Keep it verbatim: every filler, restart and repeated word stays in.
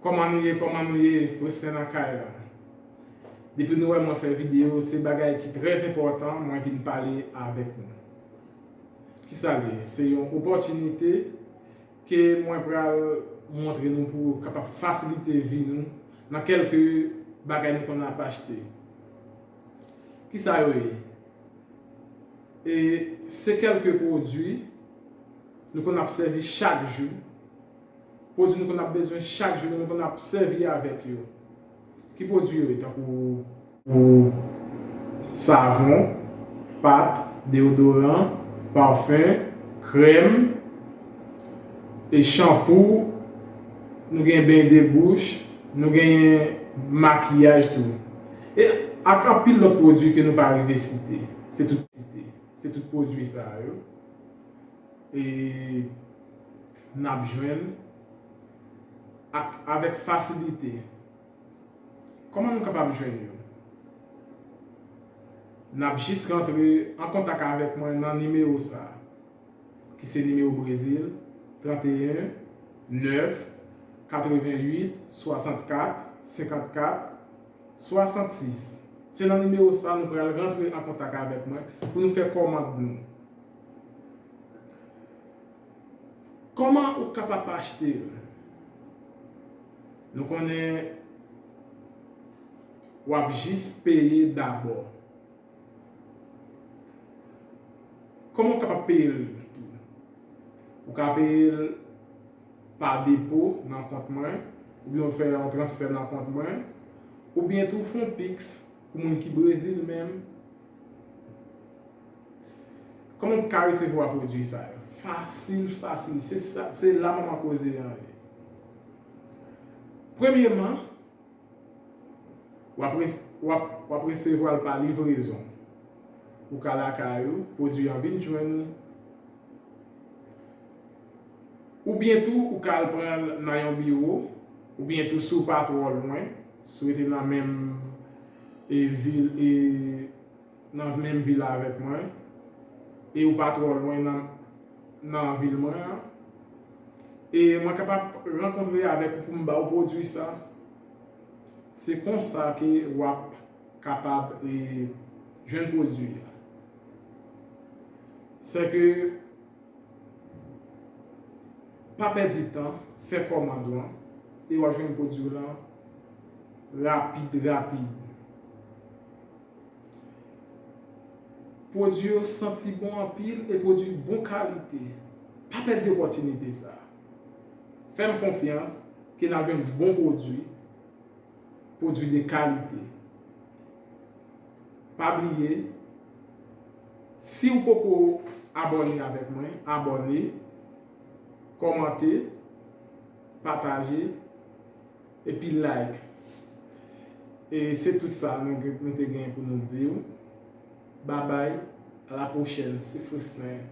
Kòman nou ye, kòman nou ye, Freslin nan kay la. Depi nou wè mwen fè videyo, se bagay ki trè enpòtan, mwen vin pale avèk nou. Kisa l ye? Se yon opòtinite ke mwen pral montre nou pou kapab fasilite vi nou nan kèlke bagay nou konn ap achte. Kisa yo ye? E se kèlke pwodui nou konn ap sèvi chak jou. Pwodui nou konn ap bezwen chak jou, nou konn ap sèvi avèk yo. Ki pwodui yo ye? Tankou ou savon, pat, deyodoran, pafen, krèm, e chanpou, nou gen beny de bouch, nou gen makiyaj tou. E ak anpil lòt pwodui ke nou pa rive site. Se tout, se tout pwodui sa yo. E n ap jwenn ak, avèk fasilite. Kòman nou kapab jwenn yo? N ap jis rantre an kontak avèk mwen nan nimewo sa a, ki se nimewo Brezil, trannteyen, nèf, katreventuit, swasannkat, senkannkat, swasannsis. Se nan nimewo sa a nou pral rantre an kontak avèk mwen pou nou fè kòmand nou. Kòman ou kapab achte l? Nou konnen w ap jis peye dabò. Kòman w kapab peye l tou? Ou ka peye l pa depo nan kont mwen, oubyen w fè yon transfè nan kont mwen, oubyen tou fè yon Pix pou moun ki Brezil menm. Kòman w ka resevwa pwodui sa yo? Fasil, fasil. Se sa, se la manman koze an ye. Premyeman, w ap res-, w ap, w ap resevwa l pa livrezon. Ou ka lakay ou, pwodui an vin jwenn ou. Oubyen tou, ou ka al pran l nan yon biwo, oubyen tou, si w pa twò lwen, si w rete nan menm, e, vil, e, nan menm vil avèk mwen, e ou pa twò lwen nan, nan vil mwen an, e mwen kapab rankontre avèk ou pou m ba w pwodui sa. Se konsa ke w ap kapab, e, jwenn pwodui a. Sèke pa pèdi tan, fè kòmand ou an, e w ap jwenn pwodui w lan rapid, rapid. Pwodui yo santi bon anpil e pwodui bon kalite. Pa pèdi opòtinite sa a. Fè m konfyans ke n ap jwenn bon pwodui, pwodui de kalite. Pa bliye, si w poko abòne avèk mwen, abòne, kòmante, pataje, epi like. E se tout sa nou, nou te gen pou nou di w. Babay, a la pwochèn, se Freslin.